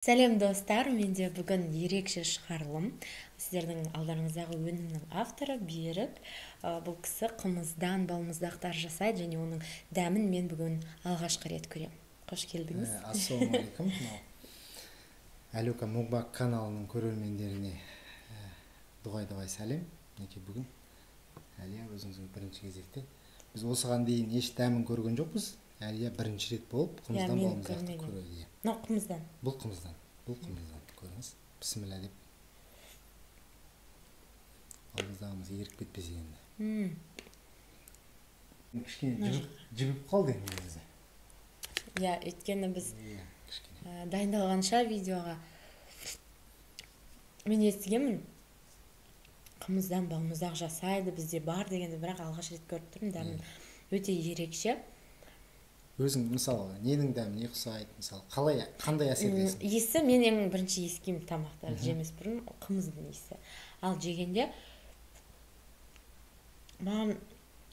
Сәлем, достар! Менде бүгін ерекше шығарылым. Сіздердің алдарыңыздағы өнімнің авторы Берік. Бұл кісі қымыздан балмұздақтар жасайды және оның дәмін мен бүгін алғашқы рет көремін. Қош келдіңіз. Ассалаумағалейкум. Әлюка Мукбанг каналының көрермендеріне дұғай-дұғай сәлем. Мінекей, бүгін, Әлия, өзіңізге бірінші кезекте. Біз осыған дейін еш дәмін көрген жоқпыз. Әлия бірінші рет болып қымыздан мен балмұздақты көрмегенмін. көреді, иә. Мынау қымыздан. Бұл қымыздан. Бұл қымыздан. Көріңіз. Бісміллә деп. Балмұздағымыз еріп кетпесе енді. Кішкене жібіп қалды енді негізі. Иә, өйткені біз Иә, кішкене. Дайындалғанша видеоға мен естігенмін, қымыздан балмұздақ жасайды, бізде бар дегенді, бірақ алғаш рет көріп тұрмын, дәмін өте ерекше. Өзің, мысалы, ненің дәміне ұқсайды, мысалы, қалай, қандай әсердесің? Иісі, мен ең бірінші иіскеймін тамақтарды жемес бұрын, қымыздың иісі. Ал жегенде маған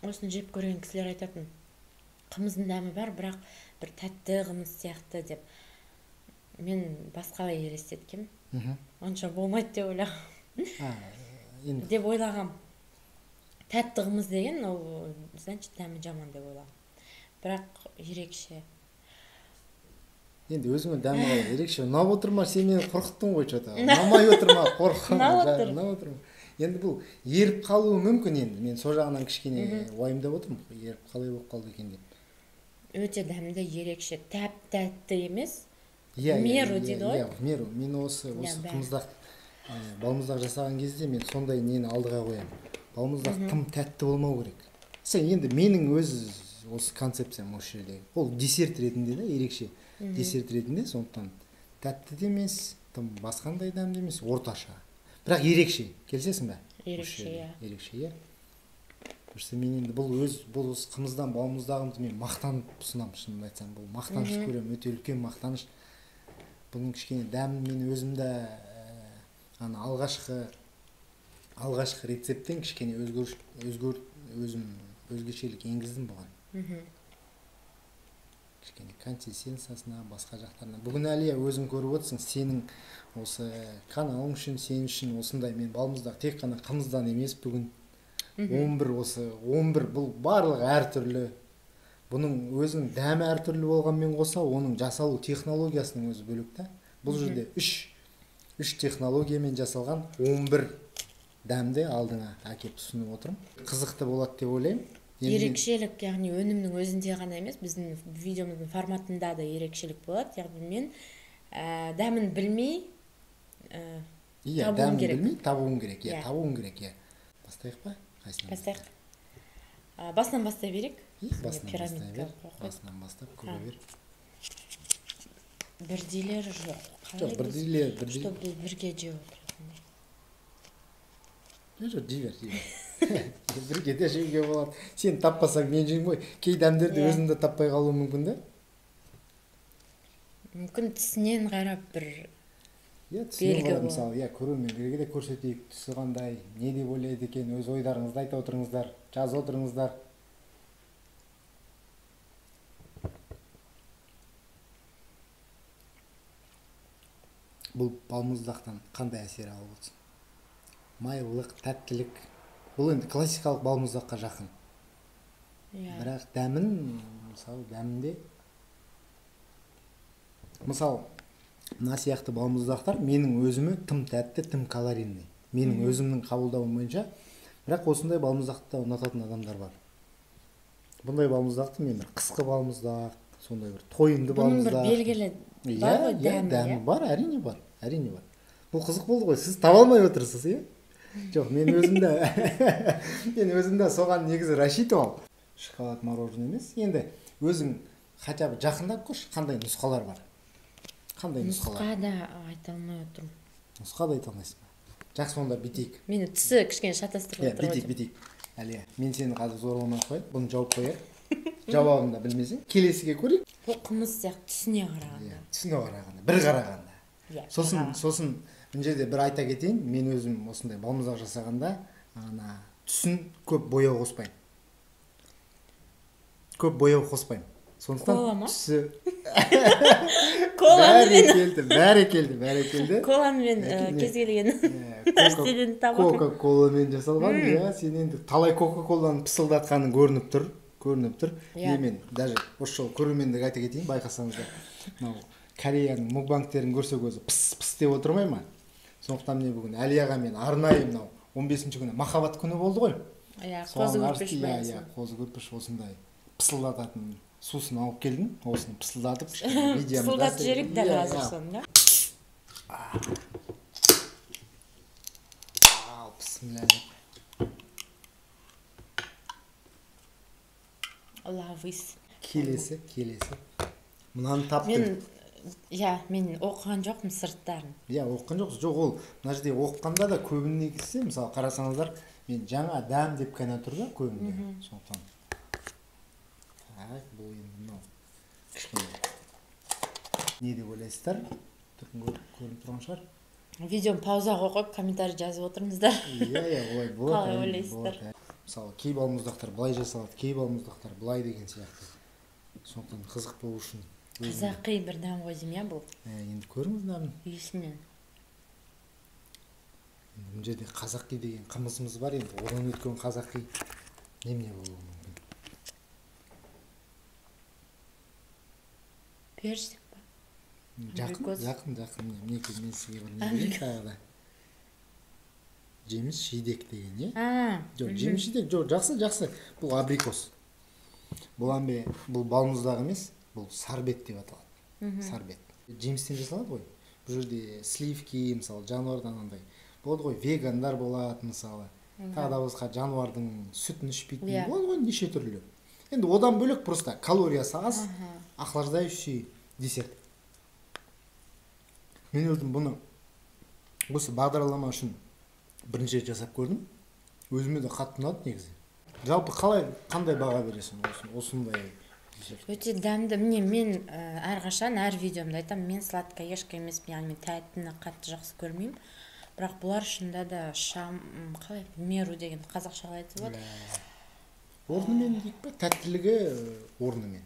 осыны жеп көрген кісілер айтатын, қымыздың дәмі бар, бірақ бір тәтті қымыз сияқты деп. Мен басқалай елестеткем. Онша болмайды деп ойлағам. Енді Деп ойлағам. Тәтті қымыз деген ол, значит, дәмі жаман деп ойлағам. Бірақ ерекше. Енді өзіңе дәмі қалай? Ерекше ұнап отыр ма? Сен мені қорқыттың ғой че-то. Ұнамай отыр ма? Қорқып. Ұнап отыр. Ұнап отыр ма? Енді бұл еріп қалуы мүмкін енді. Мен сол жағынан кішкене уайымдап отырмын. Еріп қалай болып қалды екен деп. Өте дәмді, ерекше, тәп-тәтті емес. Иә, В меру иә, дейді ғой. Иә, в меру. Мен осы бәрі. қымыздақ, балмұздақ жасаған кезде мен сондай нені алдыға қоямын. Балмұздақ тым тәтті болмау керек. Сен енді менің өз осы концепциям осы жердегі. Ол десерт ретінде де, ерекше десерт ретінде, сондықтан тәтті де емес, тым басқандай дәмді емес, орташа. Бірақ ерекше, келісесің бе? Осы Ерекше, жерде. иә. Ерекше, иә. Просто мен енді бұл өз, бұл осы қымыздан балмұздағымды мен мақтанып ұсынамын, шынымды айтсам, бұл мақтаныш көремін, өте үлкен мақтаныш. Бұның кішкене дәмін мен өзім де, ана алғашқы рецепттен кішкене өзім өзгешелік енгіздім бұған. Кішкене консистенциясына, басқа жақтарына. Бүгін, Әлия, өзің көріп отырсың, сенің осы каналың үшін, сен үшін осындай мен балмұздақ тек қана қымыздан емес бүгін. 11 осы, 11 бұл барлығы әртүрлі. Бұның өзінің дәмі әртүрлі болғанмен қоса, оның жасалу технологиясының өзі бөлек та. Бұл жерде үш технологиямен жасалған 11 дәмді алдыңа әкеп ұсынып отырмын. Қызықты болады деп ойлаймын. Енді мен Ерекшелік, яғни өнімнің өзінде ғана емес, біздің видеомыздың форматында да ерекшелік болады. Яғни мен, дәмін білмей, Иә, табуым дәмін керек. білмей табуым керек, иә, Иә. табуым керек, иә. Бастайық па? Қайсынан Бастайық. бастайық? Басынан бастай берейік. Иә, Сонда басынан бастай пирамидка бер. қойып қойдық. Басынан бастап көре бер. Бірдейлері жоқ. Қалай Жоқ, біз бірдейлер. Чтобы біз бірге жеп отыратындай. Жоқ, жоқ, жей бер, жей бер. Бірге де жеуге болады. Сен таппасаң мен жеймін ғой. Кей дәмдерді Иә. өзің де таппай қалуың мүмкін да. Мүмкін түсінен қарап бір Иә, түсінен белгі қарап, болады. мысалы, иә, көрермендерге де көрсетейік, түсі қандай, не деп ойлайды екен, өз ойларыңызды айта отырыңыздар, жазып отырыңыздар. Бұл балмұздақтан қандай әсер алып отырсың? Майлылық, тәттілік. Бұл енді классикалық балмұздаққа жақын. Иә. Бірақ дәмін, мысалы, дәмінде, мысалы, мына сияқты балмұздақтар менің өзіме тым тәтті, тым калорийный. Менің өзімнің қабылдауым бойынша, бірақ осындай балмұздақты да ұнататын адамдар бар. Бұндай балмұздақты мен бір қысқы балмұздақ, сондай бір тойымды Бұның бір балмұздақ. белгілі Иә, бар ғой иә, дәмі, дәмі иә? бар, әрине бар, әрине бар. Бұл қызық болды ғой, сіз таба алмай отырсыз, иә? Жоқ, мен өзім де соған негізі рассчитывал. Шоколад мороженое емес. Енді өзің хотя бы жақындап көрші, қандай нұсқалар бар? Қандай нұсқалар? Нұсқа да айта алмай отырмын. Нұсқа да айта алмайсың ба? Жақсы, онда бүйтейік. Мені түсі кішкене шатастырып Иә, отыр ғой бүйтейік, деймін. бүйтейік. Әлия, мен сені қазір зорламай ақ қояйын, бұны жауып қояйық. Жауабын да білмесең, келесіге көрейік. Бұл қымыз сияқты түсіне қарағанда. Иә, түсіне қарағанда, бір қарағанда. Иә, бір Сосын, қарағанда. мына жерде бір айта кетейін, мен өзім осындай балмұздақ жасағанда, ана түсін көп бояу қоспаймын. Көп бояу қоспаймын. Сондықтан түсі Коланы бәрекелді, бәрекелді. Коланы мен кез келген нәрседен табамын. Кока-коламен жасалған, иә, сен енді талай кока-коланы пысылдатқаның көрініп тұр, көрініп тұр. Мен даже осы жолы көрермендерге айта кетейін, байқасаңыздар, мынау Кореяның мукбангтерін көрсек өзі пыс-пыс деп отырмай ма? Сондықтан міне бүгін Әлияға мен арнайы мынау 15-ші күні махаббат күні болды ғой. Иә, қозы көрпеш. Иә, қозы көрпеш осындай пысылдататын сусын алып келдім. Осыны пысылдатып, видеомды пысылдатып жіберейік дәл қазір соны, да? Ал, бісміллә. Лавыс. Келесі, келесі. Мынаны таптым. Мен, иә, мен оқыған жоқпын сырттарын. Иә, оқыған жоқсыз. Жоқ, ол мына жерде оқығанда да көбіне келсе, мысалы қарасаңыздар, мен жаңа дәм деп қана тұр да көбінде. Сондықтан. Так, бұл енді мынау кішкене. Не деп ойлайсыздар? Түрін көрініп тұрған шығар. Видеоны паузаға қойып комментарий жазып отырыңыздар. Иә, иә, олай болады. Қалай ойлайсыздар? Мысалы, кей балмұздақтар былай жасалады, кей балмұздақтар былай деген сияқты. Сондықтан қызық болу үшін. Қазақи бір дәм ғой деймін, иә, бұл? Енді көріңіз дәмін. Иісінен. Енді мына жерде қазақи деген қымызымыз бар, енді одан өткен қазақи немене болуы мүмкін? Персик па? Жақын, жақын, жақын. Мінекей мен сізге бір не берейін тағы да. Жеміс жидек деген, иә? Жоқ, жеміс жидек, жоқ, жақсы, жақсы. Бұл абрикос. Бұл әмбе, бұл балмұздақ емес, бұл сарбет деп аталады. Сарбет. Жемістен жасалады ғой. Бұл жерде сливки, мысалы, жануардан андай. Болады ғой, вегандар болады, мысалы. Тағы да басқа жануардың сүтін ішпейтін болады ғой, неше түрлі. Енді одан бөлек просто калориясы аз, охлаждающий десерт. Мен өзім бұны осы бағдарлама үшін бірінші рет жасап көрдім. Өзіме де қатты ұнады негізі. Жалпы қалай, қандай баға бересің осындай десерт? Өте дәмді. Міне мен әрқашан әр видеомда айтамын, мен сладкоежка емеспін, яғни мен тәттіні қатты жақсы көрмеймін. Бірақ бұлар шында да шам, қалай, меру деген қазақша қалай айтса болады? Орнымен дейік пе? Тәттілігі орнымен.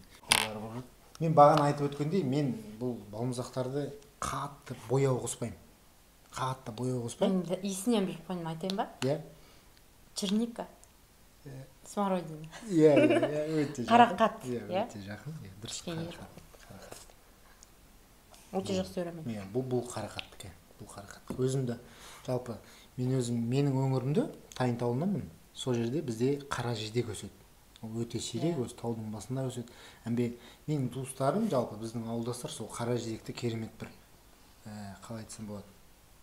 Мен бағана айтып өткендей, мен бұл балмұздақтарды қатты бояу қоспаймын. Қатты бояу қоспаймын. Мен иісінен біліп қойдым, айтайын ба? Иә. Черника. Смородина. Иә, иә, өте жақын. Қарақат, иә? Өте жақын, дұрыс, қарақат. Өте жақсы көремін. Иә, бұл қарақаттікі. Бұл қарақат. Өзім де жалпы мен өзім менің өңірімде Тайын тауынанмын. Сол жерде бізде қара жидек өседі. Ол өте сирек, осы таудың басында өседі. Әмбе менің туыстарым, жалпы біздің ауылдастар сол қара жидекті керемет бір қалай айтсам болады,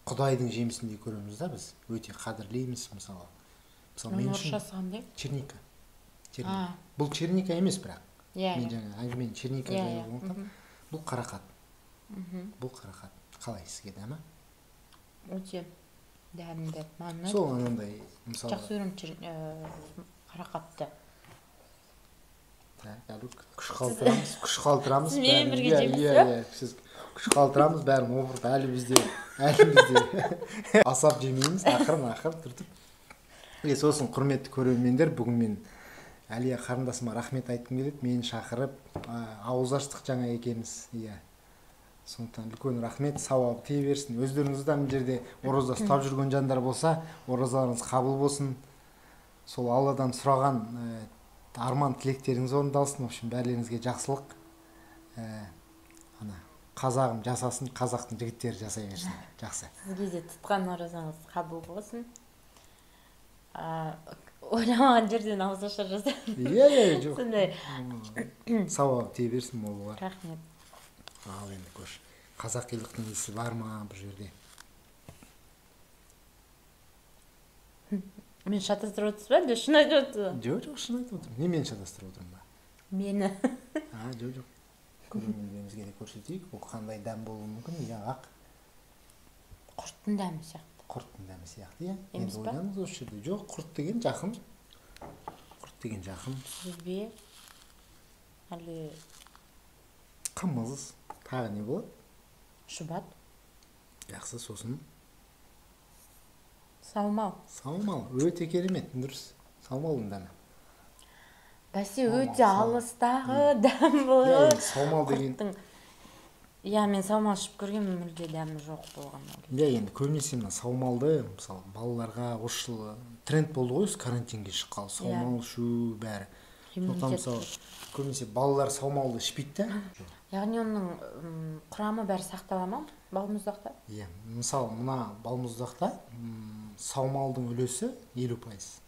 Құдайдың жемісіндей көреміз да біз. Өте қадірлейміз мысалы. Мысалы мен үшін орысшасы қандай? Черника. Черника. Бұл черника емес бірақ. Иә. Мен жаңа әңгімені черника жайлы болғандықтан бұл қарақат. Бұл қарақат. Қалай сізге дәмі? Өте дәмді. Маған ұнайды. Сол анандай мысалы. Жақсы көремін қарақатты. Күш қалдырамыз, күш қалдырамыз. Сіз менімен бірге жейміз, иә? Иә, сіз күш қалдырамыз, бәрін опырып, әлі бізде, әлі бізде асап жемейміз, ақырын-ақырын түртіп. Сосын құрметті көрермендер, бүгін мен Әлия қарындасыма рахмет айтқым келеді, мені шақырып, ауыз аштық жаңа екеуміз, иә. Сондықтан үлкен рахмет, сауабы тие берсін. Өздеріңіз де мына жерде ораза ұстап жүрген жандар болса, оразаларыңыз қабыл болсын. Сол Алладан сұраған арман тілектеріңіз орындалсын. В общем, бәріңізге жақсылық. Ана қазағым жасасын, қазақтың жігіттері жасай берсін. Жақсы. Сізге де тұтқан оразаңыз қабыл болсын. Ойламаған жерден ауыз ашар жасадым. Иә, иә, жоқ. Сондай. Сауабы тие берсін, мол болар. Рахмет. Ал енді көш. Қазақилықтың иісі бар ма бұл жерде? Мен шатастырып отырсыз ба? Әлде шын айтып отырсыз ба? Жоқ, жоқ, шын айтып отырмын. Не, мен шатастырып отырмын ба? Мені. Жоқ, жоқ. Көрермендерімізге де көрсетейік. Бұл қандай дәм болуы мүмкін? Иә, ақ. Құрттың дәмі сияқты. Құрттың дәмі сияқты, иә. Емес Енді па? ойланыңыз осы жерде. Жоқ, құрт деген жақын. Құрт деген жақын. Сүзбе. Әлі қымыз. Тағы не болады? Шұбат. Жақсы, сосын Саумал. Саумал, өте керемет, дұрыс. Саумалдың дәмі. Бәсе, өте алыстағы дәм бұл. Иә, саумал деген. Иә, мен саумал ішіп көргенмін, мүлде дәмі жоқ болған. Иә, енді көбінесе мына саумалды, мысалы, балаларға осы жылы тренд болды ғой, осы карантинге шыққалы саумал ішу бәрі. Сондықтан мысалы көбінесе балалар саумалды ішпейді да. Яғни оның құрамы бәрі сақтала ма балмұздақта? Иә, мысалы мына балмұздақта саумалдың үлесі 50%.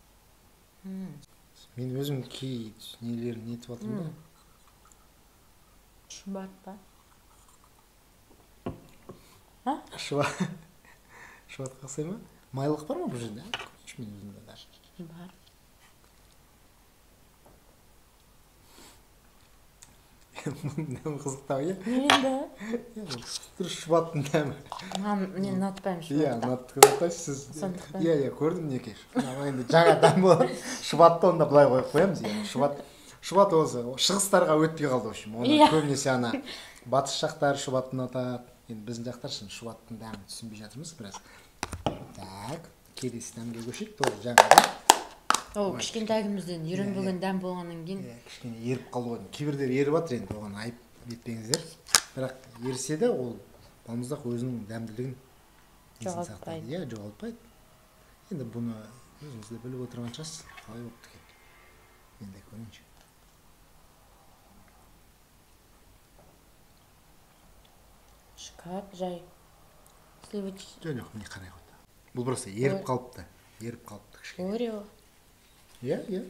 Мен өзім кей нелерін нетіп жатырмын да. Шұбат па? Шұбат. Шұбатқа ұқсай ма? Майлық бар ма бұл жерде? Көрейінші мен өзімде даже. Бар. Бұның дәмі қызықтау, иә? Енді. Дұрыс, шұбаттың дәмі. Мен ұнатпаймын шұбатты. Иә, ұнатпайсыз. Сіз. Иә, иә, көрдім мінекей. Енді жаңа дәм болады. Шұбатты онда былай қойып қоямыз. Иә, шұбат. Шұбат осы шығыстарға өтпей қалды, в общем. Оны көбінесе ана батыс жақтар шұбатты ұнатады. Енді біздің жақтар шын шұбаттың дәмін түсінбей жатырмыз біраз. Так, келесі дәмге көшейік. Тоже жаңа. Ол кішкентай күнімізден үйренбеген дәм болғаннан кейін. Иә, кішкене еріп қалды ғой. Кейбіреулер еріп жатыр енді, оған айып етпеңіздер. Бірақ ерісе де ол балмұздақ өзінің дәмділігін жоғалтпайды. Иә, жоғалтпайды. Енді бұны өзіңіз де біліп отырған шығарсыз, қалай болыпты екен. Мен де көрейінші. Шоколад жай. Сливочный. Жоқ, міне қарай қойды. Бұл просто еріп қалыпты. Еріп қалыпты кішкене. Орео. Иә, иә.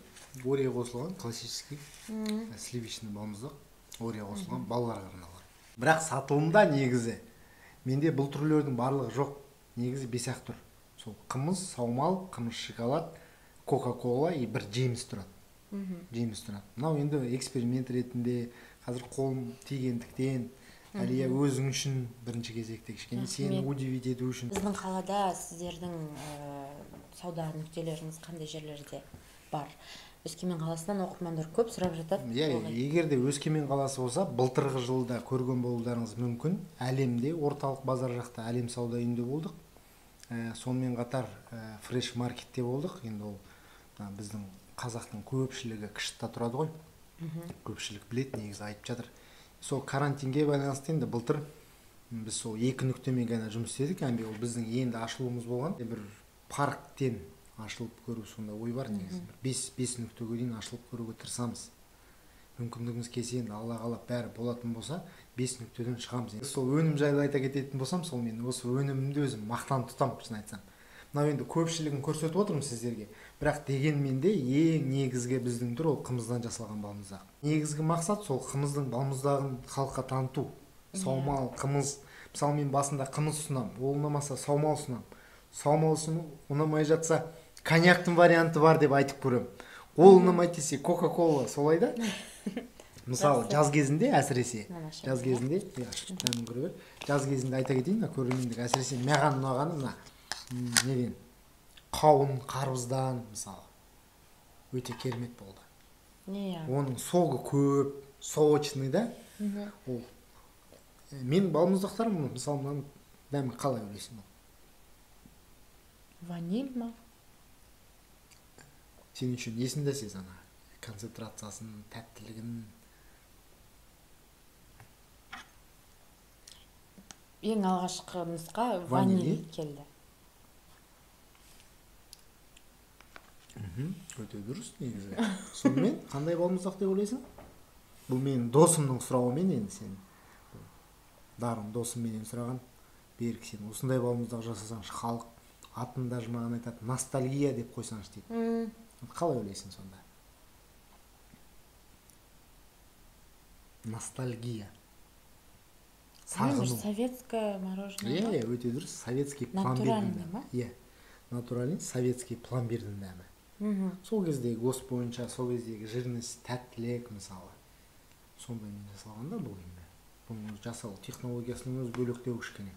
Орео қосылған классический сливочный балмұздақ. Орео қосылған балаларға арналған. Бірақ сатылымда негізі менде бұл түрлердің барлығы жоқ. Негізі 5-ақ түр. Сол қымыз, саумал, қымыз шоколад, кока-кола и бір жеміс тұрады. Жеміс тұрады. Мынау енді эксперимент ретінде қазір қолым тигендіктен, Әлия өзің үшін бірінші кезекте кішкене сені удивить ету үшін. Біздің қалада сіздердің сауда нүктелеріңіз қандай жерлерде бар? Өскемен қаласынан оқырмандар көп сұрап жатады. Иә, егер де Өскемен қаласы болса, былтырғы жылда көрген болуларыңыз мүмкін. Әлемде, орталық базар жақта Әлем сауда үйінде болдық. Сонымен қатар Фреш маркетте болдық. Енді ол біздің қазақтың көпшілігі Кішітта тұрады ғой. Көпшілік біледі, негізі айтып жатыр. Сол карантинге байланысты енді былтыр біз сол 2 нүктемен ғана жұмыс істедік. Әмбе ол біздің енді ашылуымыз болған. Бір парктен ашылып көру сонда ой бар негізі. Бір 5 нүктеге дейін ашылып көруге тырысамыз. Мүмкіндігіміз келсе енді Алла қалап бәрі болатын болса 5 нүктеден шығамыз. Сол өнім жайлы айта кететін болсам, сол мен осы өнімімді өзім мақтан тұтамын, шын айтсам. Мынау енді көпшілігін көрсетіп отырмын сіздерге. Бірақ дегенмен де ең негізгі біздің түр ол қымыздан жасалған балмұздақ. Негізгі мақсат сол қымыздың балмұздағын халыққа таныту. Саумал, қымыз. Мысалы мен басында қымыз ұсынамын, ол ұнамаса саумал ұсынамын. Саумал ұсыну ұнамай жатса коньяктың варианты бар деп айтып көремін. Ол ұнамайды десе кока-кола, солай да? Мысалы жаз кезінде әсіресе, жаз кезінде, дәмін көре бер. Жаз кезінде айта кетейін, көрермендік әсіресе маған ұнағаны мына неден? Қауын, қарбыздан мысалы өте керемет болды. Иә. Оның согы көп, сочный да. Ол менің балмұздақтарым, мысалы мынаның дәмі қалай ойлайсың? Ваниль ма? Сен үшін несін десез ана концентрациясын, тәттілігін? Ең алғашқы нұсқа ваниль келді. Өте дұрыс негізі. Сонымен қандай балмұздақ деп ойлайсың? Бұл менің досымның сұрауымен енді сен. Дарын досымменен сұраған. Берік, сен осындай балмұздақ жасасаңшы, халық атын даже маған айтады, ностальгия деп қойсаңшы дейді. Қалай ойлайсың сонда? Ностальгия. Сағыну. Советское мороженое. Иә, өте дұрыс. Советский пломбирдің дәмі. Иә, натуральный советский пломбирдің дәмі. Сол кездегі ГОСТ бойынша, сол кездегі жирность, тәттілік мысалы. Сондаймен жасалғанда бұл енді. Бұның жасау технологиясының өзі бөлектеу кішкене.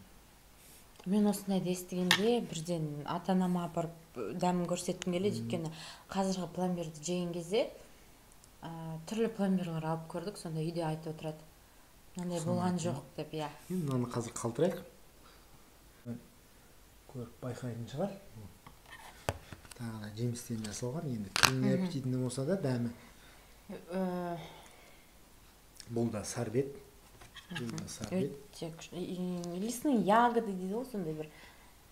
Мен осындайды естігенде бірден ата-анама апарып дәмін көрсеткім келеді, өйткені қазіргі пломбирді жеген кезде түрлі пломбирлар алып көрдік, сонда үйде айтып отырады. Мынандай болған жоқ деп, иә. Енді мынаны қазір қалдырайық. Көріп байқайтын шығар. Тағы да жемістен жасалған, енді тіліне аппетитный болса да дәмі Бұл да сорбет. Бұл да сорбет. Өте күшті. Лесные ягоды дейді ғой, сондай бір.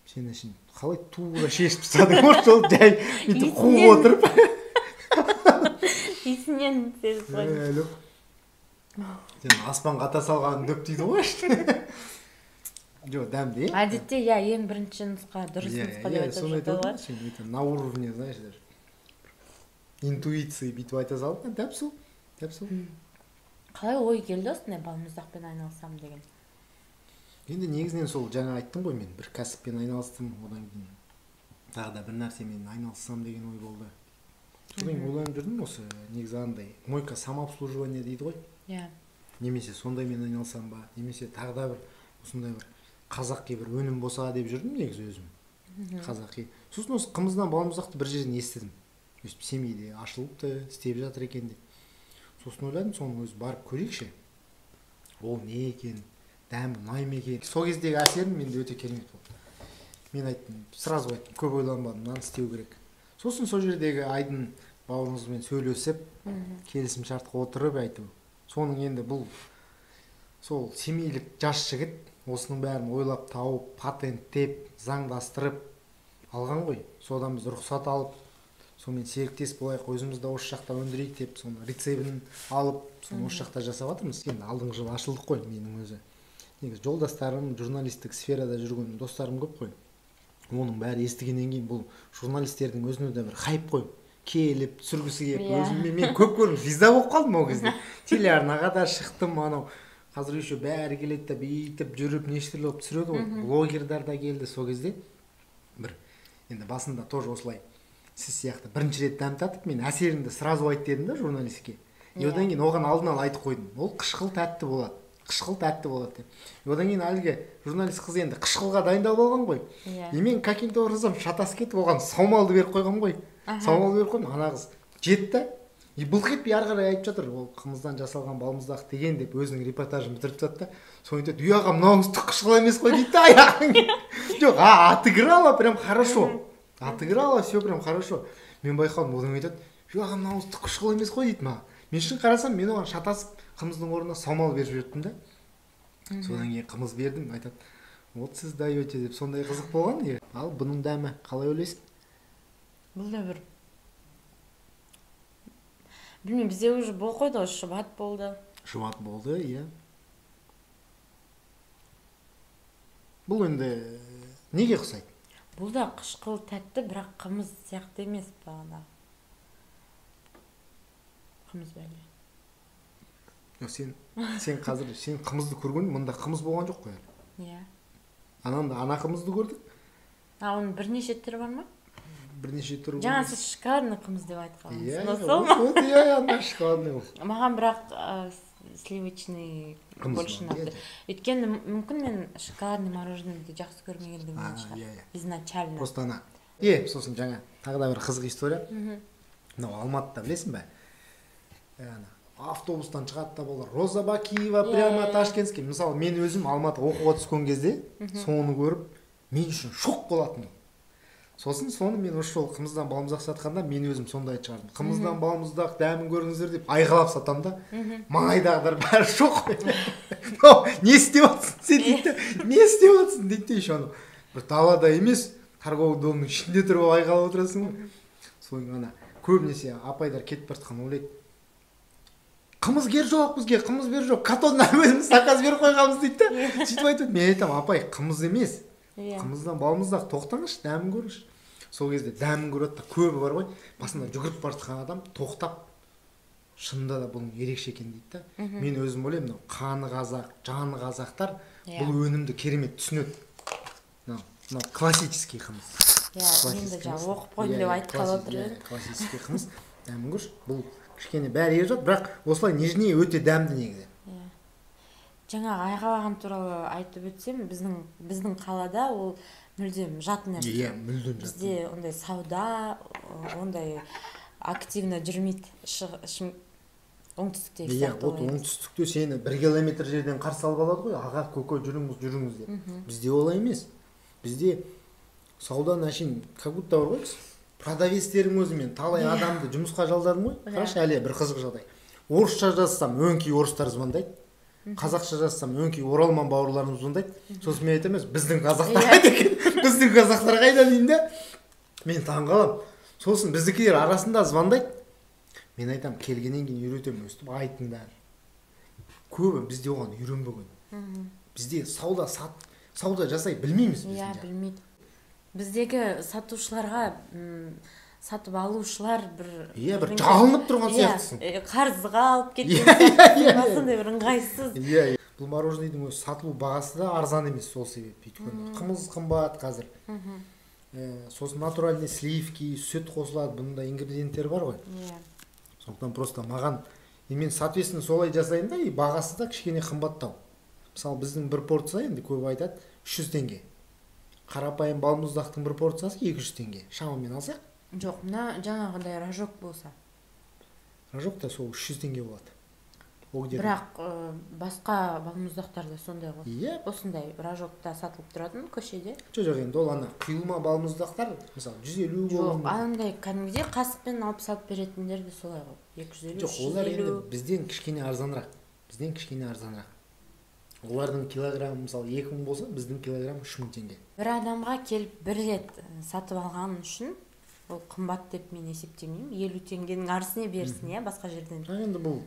Сен әшейін қалай тура шешіп тастадың ғой, сол жай бүйтіп қуып отырып. Иісінен сезіп қойдым. Сен аспанға ата салған дөп дейді ғой. Жоқ, дәмді, иә? Әдетте, иә, ең бірінші нұсқа дұрыс нұсқа деп айтып жатады ғой. Сен өте на уровне, знаешь, даже интуиции бүйтіп айта салдың, дәп сол, дәп сол. Қалай ой келді осындай балмұздақпен айналысамын деген? Енді негізінен сол жаңа айттым ғой, мен бір кәсіппен айналыстым, одан кейін тағы да бір нәрсемен айналыссам деген ой болды. Содан кейін ойланып жүрдім, осы негізі андай мойка самообслуживание дейді ғой. Иә. Немесе сондаймен айналысам ба, немесе тағы да бір осындай бір қазақи бір өнім болса деп жүрдім негізі өзім. Қазақи. Сосын осы қымыздан балмұздақты бір жерден естідім. Өстіп Семейде ашылыпты, істеп жатыр екен деп. Сосын ойладым, соны өзі барып көрейікші. Ол не екен, дәмі ұнай ма екен. Сол кездегі әсерім менде өте керемет болды. Мен айттым, сразу айттым, көп ойланбадым, мынаны істеу керек. Сосын сол жердегі Айдын бауырымызбен сөйлесіп, келісім шартқа отырып айту. Соның енді бұл сол семейлік жас жігіт осының бәрін ойлап тауып, патенттеп, заңдастырып алған ғой. Содан біз рұқсат алып, сонымен серіктес болайық, өзіміз де осы жақта өндірейік деп, соны рецебін алып, соны осы жақта жасап жатырмыз. Енді алдыңғы жылы ашылдық қой менің өзі. Негізі жолдастарым, журналистік сферада жүрген достарым көп қой. Оның бәрі естігеннен кейін бұл журналистердің өзіне де бір хайп қой. Келіп, түсіргісі келіп, өзіме мен көп көрдім, звезда болып қалдым ол кезде. Телеарнаға да шықтым, анау қазір еще бәрі келеді де бүйтіп жүріп неше түрлі болып түсіреді ғой. Блогердар да келді сол кезде. Бір енді басында тоже осылай сіз сияқты бірінші рет дәм татып, мен әсерімді сразу айт дедім да журналистке. И одан кейін оған алдын ала айтып қойдым. Ол қышқыл тәтті болады. Қышқыл тәтті болады деп. И одан кейін әлгі журналист қыз енді қышқылға дайындалып алған ғой. И мен каким-то образом шатасып кетіп оған саумалды беріп қойғам ғой. Саумалды беріп қойдым, ана қыз жетті. И былқ етпей ары қарай айтып жатыр, ол қымыздан жасалған балмұздақ деген деп өзінің репортажын бітіріп тастады да. Соны айтады, үй аға, мынауыңыз түк қышқыл емес қой дейді да аяғын. Жоқ, отыграла прям хорошо. Отыграла, все прям хорошо. Мен байқадым, одан айтады, үй аға, мынауыңыз түк қышқыл емес қой дейді маған. Мен шын қарасам, мен оған шатасып қымыздың орнына саумал беріп жібердім да. Содан кейін қымыз бердім, айтады, вот сіз даете деп, сондай қызық болған. Ал бұның дәмі қалай ойлайсың? Бұл да бір білмеймін, бізде уже бол қойды ғой, шұбат болды. Шұбат болды, иә. Бұл енді неге ұқсайды? Бұл да қышқыл тәтті, бірақ қымыз сияқты емес бағана. Қымыз бәле. Жоқ, сен қазір сен қымызды көрген, мұнда қымыз болған жоқ қой әлі. Иә. Ананда ана қымызды көрдік. А, оның бірнеше түрі бар ма? Бірнеше түрі. Жаңа сіз шоколадный қымыз деп айтқансыз. Иә, сол ма? Иә, ана шоколадный ол. Маған бірақ сливочный больше ұнады. Өйткені мүмкін мен шоколадный мороженоеды жақсы көрмегендігімнен шығар. Изначально. Просто ана. Сосын жаңа тағы да бір қызық история. Мынау Алматыда білесің бе? Ана автобустан шығады да балалар, Роза Бакиева прямо Ташкентский. Мысалы, мен өзім Алматы оқуға түскен кезде соны көріп, мен үшін шок болатын. Сосын соны мен осы жолы қымыздан балмұздақ сатқанда мен өзім сондай шығардым. Қымыздан балмұздақ дәмін көріңіздер деп айғайлап сатамын да. Маңайдағылар бәрі шок. Не істеп жатсың сен дейді. Не істеп жатсың дейді еще анау. Бір далада емес, торговый домның ішінде тұрып айғайлап отырасың ғой. Содан ана көбінесе апайлар кетіп бара жатқан ойлайды. Қымыз кер жоқ бізге, қымыз бер жоқ. Катоннан өзіміз заказ беріп қойғанбыз дейді да. Сөйтіп айтады. Мен айтамын, апай, қымыз емес. Қымыздан балмұздақ, тоқтаңызшы, дәмін көріңізші. Сол кезде дәмін көреді да, көбі бар ғой, басында жүгіріп бара жатқан адам тоқтап, шынында да бұның ерекше екен дейді да. Мен өзім ойлаймын, мынау қаны қазақ, жаны қазақтар бұл өнімді керемет түсінеді. Мынау классический қымыз. Иә, мен де жаңа оқып қойдым деп айтып қалып отыр едім. Классический қымыз, дәмін көрші. Бұл кішкене бәрі еріп жатыр, бірақ осылай нежнее өте дәмді негізі. Жаңағы айғалаған туралы айтып өтсем, біздің қалада ол мүлдем жат нәрсе. Иә, мүлдем жат. Бізде ондай сауда, ондай активно жүрмейді оңтүстіктегі сияқты. Иә, оңтүстікте сені 1 километр жерден қарсы алып алады ғой, аға, көке, жүріңіз, жүріңіз деп. Бізде олай емес. Бізде сауданың әшейін как будто бар ғой, Продавецтердің өзі, мен талай адамды жұмысқа жалдадым ғой. Қарашы, әлі бір қызық жағдай. Орысша жазсам, өңкей орыстар звондайды. Қазақша жазсам, өңкей оралман бауырларымыз звондайды. Сосын мен айтамын, біздің қазақтар қайда екен? Біздің қазақтар қайда деймін де. Мен таңғаламын. Сосын біздікілер арасында звондайды. Мен айтамын, келгеннен кейін үйретемін, өстіп айтыңдар. Көбі бізде оған үйренбеген. Бізде сауда жасай білмейміз біз. Иә, білмейді. Біздегі сатушыларға сатып алушылар бір иә, бір жалынып тұрған сияқтысың. Қарызға алып кеткен сияқтысың, сондай бір ыңғайсыз. Иә, бұл мороженыйдың өзі сатылу бағасы да арзан емес сол себепті. Өйткені қымыз қымбат қазір. Сосын натуральный сливки, сүт қосылады, бұнда ингредиенттер бар ғой. Иә. Сондықтан просто маған, мен соответственно солай жасаймын да, и бағасы да кішкене қымбаттау. Мысалы, біздің бір порция, енді көп айтады, 300 теңге. Қарапайым балмұздақтың бір порциясы 200 теңге. Шамамен алсақ? Жоқ, мына жаңағындай рожок болса. Рожок та сол 300 теңге болады. Бірақ басқа балмұздақтарда сондай ғой. Иә. Осындай рожокта сатылып тұратын көшеде. Жоқ, енді ол ана құйылма балмұздақтар, мысалы, 150 болуы мүмкін. Жоқ, анандай кәдімгідей қасықпен алып салып беретіндер де солай ғой. 250, 350. Жоқ, олар енді бізден кішкене арзанырақ. Бізден кішкене арзанырақ. Олардың килограммы, мысалы, 2000 болса, біздің килограмм 3000 теңге. Бір адамға келіп бір рет сатып алған үшін ол қымбат деп мен есептемеймін. 50 теңгенің арысіне берсін, иә, басқа жерден. Енді бұл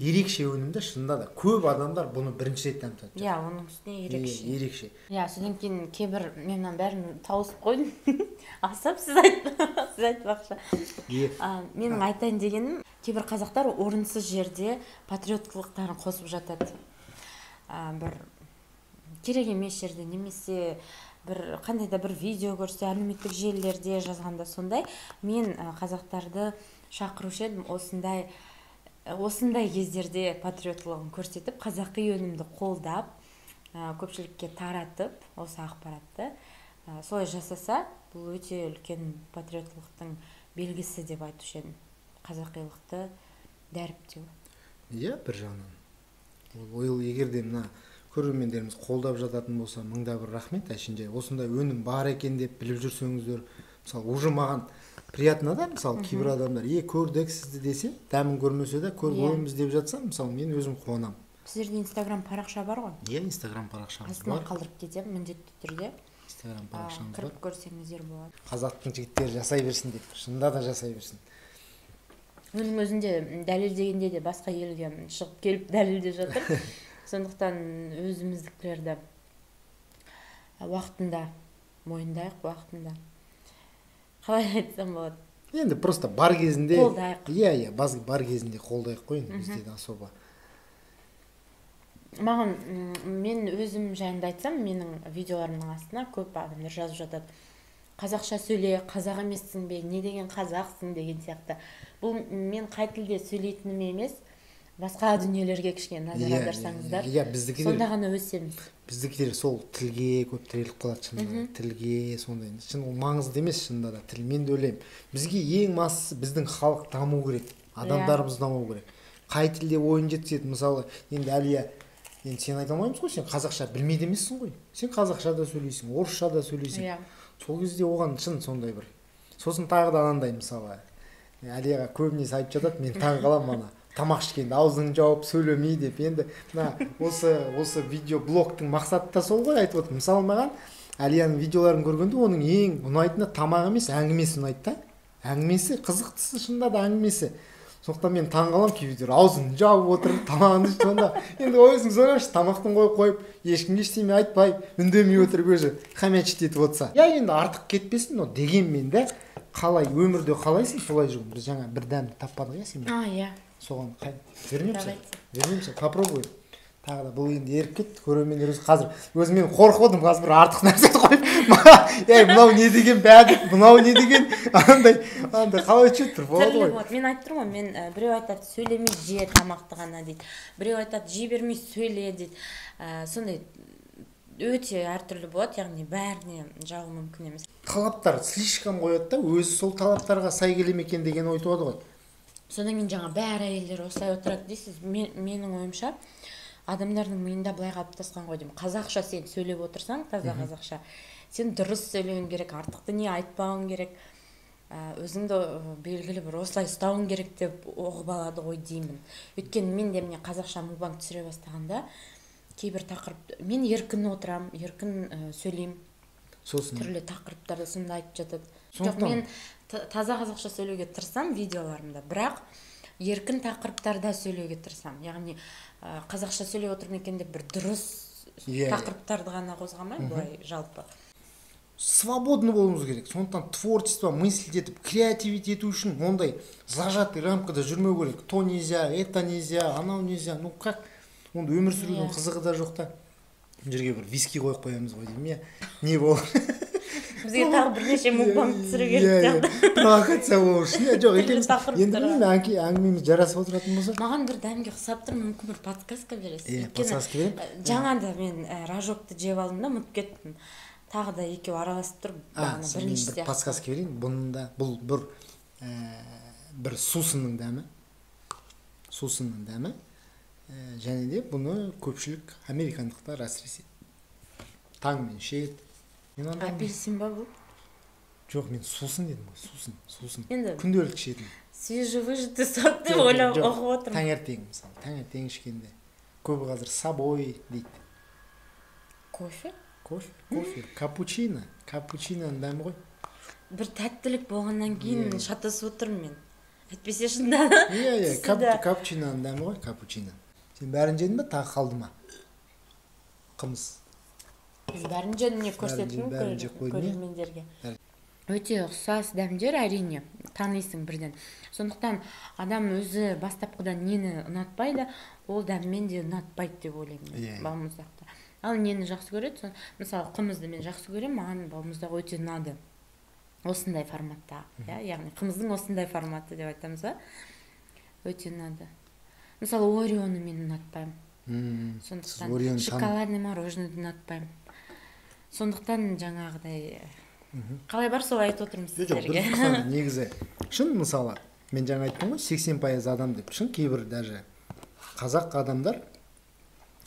ерекше өнім де, шынында да көп адамдар бұны бірінші рет дәм татып жатыр. Иә, оның үстіне ерекше. Ерекше. Иә, содан кейін кейбір мен мынаның бәрін тауысып қойдым. Асап сіз айтпақшы. Менің айтайын дегенім, кейбір қазақтар орынсыз жерде патриоттылықтарын қосып жатады. Бір керек емес жерде, немесе бір қандай да бір видео көрсе, әлеуметтік желілерде жазғанда сондай. Мен қазақтарды шақырушы едім, осындай кездерде патриоттылығын көрсетіп, қазақи өнімді қолдап, көпшілікке таратып осы ақпаратты солай жасаса, бұл өте үлкен патриоттылықтың белгісі деп айтушы едім. Қазақилықты дәріптеу. Иә, бір жағынан. Ол егер де мына көрермендеріміз қолдап жататын болса, мыңда бір рахмет. Әшейін жай осындай өнім бар екен деп біліп жүрсеңіздер, мысалы, уже маған приятно да, мысалы, кейбір адамдар, көрдік сізді десе, дәмін көрмесе де, көріп ойымыз деп жатса, мысалы, мен өзім қуанамын. Сіздерде Инстаграм парақша бар ғой? Иә, Инстаграм парақшамыз бар. Астына қалдырып кетемін міндетті түрде. Инстаграм парақшамыз бар. Кіріп көрсеңіздер болады. Қазақтың жігіттері жасай берсін деп, шынында да жасай берсін. Оның өзінде дәлелдегенде де басқа елге шығып келіп дәлелдеп жатыр. Сондықтан өзіміздікілерді уақытында мойындайық, уақытында. Қалай айтсам болады? Енді просто бар кезінде қолдайық. Иә, бар кезінде қолдайық қой, енді бізде де особо. Маған, мен өзім жайында айтсам, менің видеоларымның астына көп адамдар жазып жатады. Қазақша сөйле, қазақ емессің бе, не деген қазақсың деген сияқты. Бұл мен қай тілде сөйлейтінім емес, басқа дүниелерге кішкене назар аударсаңыздар, сонда ғана өсеміз. Біздікілер сол тілге көп тіреліп қалады, шынында. Тілге сондай. Шын ол маңызды емес, шынында да тіл. Мен де ойлаймын. Бізге ең маңыздысы біздің халық даму керек, адамдарымыз даму керек. Қай тілде ойын жеткізеді, мысалы, енді Әлия, енді сен айта алмаймыз ғой, сен қазақша білмейді емессің ғой. Сен қазақша да сөйлейсің, орысша да сөйлейсің. Сол кезде оған шын сондай бір. Сосын тағы да анандай, мысалы, Әлияға көбінесе айтып жатады, мен таң қаламын ана. Тамақ ішкенде аузын жауып сөйлемей деп. Енді мына осы видеоблогтың мақсаты да сол ғой, айтып отырмын. Мысалы, маған Әлияның видеоларын көргенде оның ең ұнайтыны тамақ емес, әңгімесі ұнайды да. Әңгімесі, қызықтысы шынында да әңгімесі. Сондықтан мен таң қаламын, кейбіреулер аузын жауып отырып тамағын ішіп сонда. Енді өзіңіз ойлаңызшы, тамақтың қойып, ешкімге ештеме айтпай, үндемей отырып өзі хомячить етіп отырса. Я енді артық кетпесін, но дегенмен де қалай өмірде қалайсың, солай жүр. Біз жаңа бір дәмді таппадық, иә, сен? Иә. Соған вернемся, попробуем. Тағы да бұл енді еріп кетті, көрермендер өзі қазір өзім мен қорқып отырмын, қазір бір артық нәрсе қойып, ей, мынау не деген бәдік, мынау не деген, андай қалай өтіп тұр, болады ғой. Түрлі болады. Мен айтып тұрмын ғой, мен біреу айтады, сөйлемей же тамақты ғана дейді, біреу айтады, жей бермей сөйле дейді. Сондай өте әртүрлі болады, яғни бәріне жағу мүмкін емес. Талаптар слишком қояды да, өзі сол талаптарға сай келе ме екен деген ой туады ғой. Содан кейін жаңа бәрі әйелдер осылай отырады дейсіз. Менің ойымша, адамдардың миында былай қалыптасқан ғой деймін. Қазақша сен сөйлеп отырсаң, таза қазақша, сен дұрыс сөйлеуің керек, артықты не айтпауың керек. Өзіңді белгілі бір осылай ұстауың керек деп ұғып алады ғой деймін. Өйткені мен де міне қазақша мукбанг түсіре бастағанда кейбір тақырып мен еркін отырамын, еркін сөйлеймін. Сосын түрлі тақырыптарды сонда айтып жатады. Жоқ, мен таза қазақша сөйлеуге тырысамын видеоларымда, бірақ еркін тақырыптарда сөйлеуге тырысамын. Яғни қазақша сөйлеп отырмын екен деп бір дұрыс тақырыптарды ғана қозғамай, былай жалпы. Свободны болуымыз керек. Сондықтан творчество, мыслить етіп, креативить ету үшін ондай зажатый рамкада жүрмеу керек. То нельзя, это нельзя, анау нельзя. Ну как? Онда өмір сүрудің қызығы да жоқ та. Мына жерге бір виски қойып қоямыз ғой деймін, иә. Не болды? Бізге тағы бірнеше мукбанг түсіру керек сияқты. Провокация болу үшін. Жоқ, екеуміз енді білмеймін, әңгімеміз жарасып отыратын болса. Маған бір дәмге ұқсап тұр, мүмкін бір подсказка бересіз. Иә, подсказка беремін. Жаңа да мен рожокты жеп алдым да, ұмытып кеттім. Тағы да екеуі араласып тұр, бағана бірінші сияқты. Бір подсказка берейін. Бұның да бұл бір сусынның дәмі. Сусынның дәмі. Және де бұны көпшілік американдықтар әсіресе таңмен ішеді. Апельсин ба бұл? Жоқ, мен сусын дедім ғой, сусын, сусын. Енді күнделікті ішетін. Свежевыжатый сок деп ойлап оқып отырмын. Таңертең, мысалы, таңертең ішкенде. Көбі қазір сабой дейді. Кофе? Кофе, кофе, капучино, капучиноның дәмі ғой. Бір тәттілік болғаннан кейін шатасып отырмын мен. Әйтпесе шында. Иә, капучиноның дәмі ғой, капучино. Сен бәрін жедің бе, тағы қалды ма? Қымыз. Мен бәрін жедім, не көрсеттім көрермендерге. Өте ұқсас дәмдер, әрине, танисың бірден. Сондықтан адам өзі бастапқыдан нені ұнатпайды, ол дәммен де ұнатпайды деп ойлаймын балмұздақты. Ал нені жақсы көреді? Мысалы, қымызды мен жақсы көремін, маған балмұздақ өте ұнады. Осындай форматта, яғни қымыздың осындай форматы деп айтамыз ба? Өте ұнады. Мысалы, Орионы мен ұнатпаймын. Сондықтан шоколадный мороженое ұнатпаймын. Сондықтан жаңағыдай қалай бар солай айтып отырмын сіздерге. Жоқ, негізі шын, мысалы, мен жаңа айттым ғой, 80% адам деп. Шын кейбір даже қазақ адамдар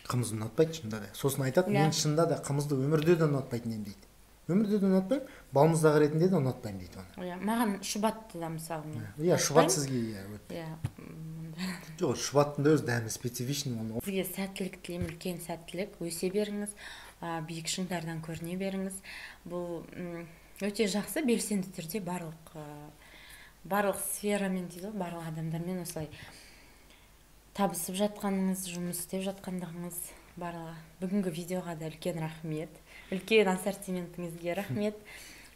қымызды ұнатпайды шында да. Сосын айтады, мен шында да қымызды өмірде де ұнатпайтын едім дейді. Өмірде де ұнатпаймын, балмұздақ ретінде де ұнатпаймын дейді оны. Иә, маған шұбатты да мысалы мен. Иә, шұбат сізге иә өтті. Иә. Жоқ, шұбаттың да өз дәмі специфичный оны. Сізге сәттілік тілеймін, үлкен сәттілік. Өсе беріңіз, биік шыңдардан көріне беріңіз. Бұл өте жақсы, белсенді түрде барлық сферамен дейді ғой, барлық адамдармен осылай табысып жатқаныңыз, жұмыс істеп жатқандығыңыз барлығы. Бүгінгі видеоға да үлкен рахмет. Үлкен ассортиментіңізге рахмет.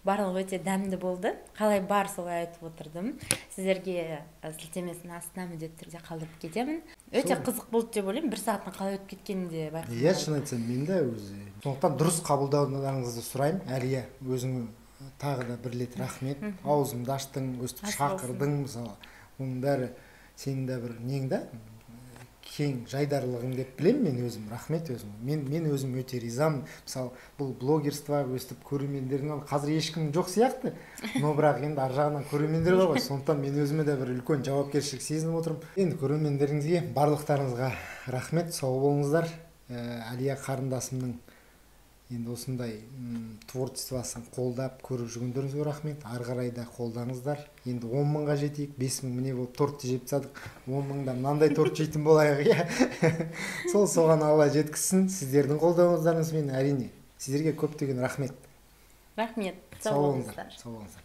Барлығы өте дәмді болды. Қалай бар солай айтып отырдым. Сіздерге сілтемесін астына міндетті түрде қалдырып кетемін. Өте қызық болды деп ойлаймын. Бір сағаттың қалай өтіп кеткенін де байқамадым. Иә, шын айтсам, мен де өзі. Сондықтан дұрыс қабылдауларыңызды сұраймын. Әлия, өзіңе тағы да бір рет рахмет. Аузымды аштың, өстіп шақырдың, мысалы. Оның бәрі сенің де бір нең да, кең жайдарлығың деп білемін мен өзім. Рахмет өзім. Мен өзім өте ризамын. Мысалы, бұл блогерство, өстіп көрермендердің қазір ешкім жоқ сияқты, но бірақ енді ар жағынан көрермендер бар ғой. Сондықтан мен өзіме де бір үлкен жауапкершілік сезініп отырмын. Енді көрермендеріңізге, барлықтарыңызға рахмет, сау болыңыздар. Әлия қарындасымның енді осындай творчествосын қолдап көріп жүргендеріңізге рахмет. Ары қарай да қолдаңыздар. Енді 10 мыңға жетейік, 5 мың міне болып тортты жеп тастадық. 10 мыңда мынандай торт жейтін болайық, иә. Сол соған Алла жеткізсін. Сіздердің қолдауыңыздарыңызбен әрине. Сіздерге көптеген рахмет. Рахмет. Сау болыңыздар. Сау болыңыздар.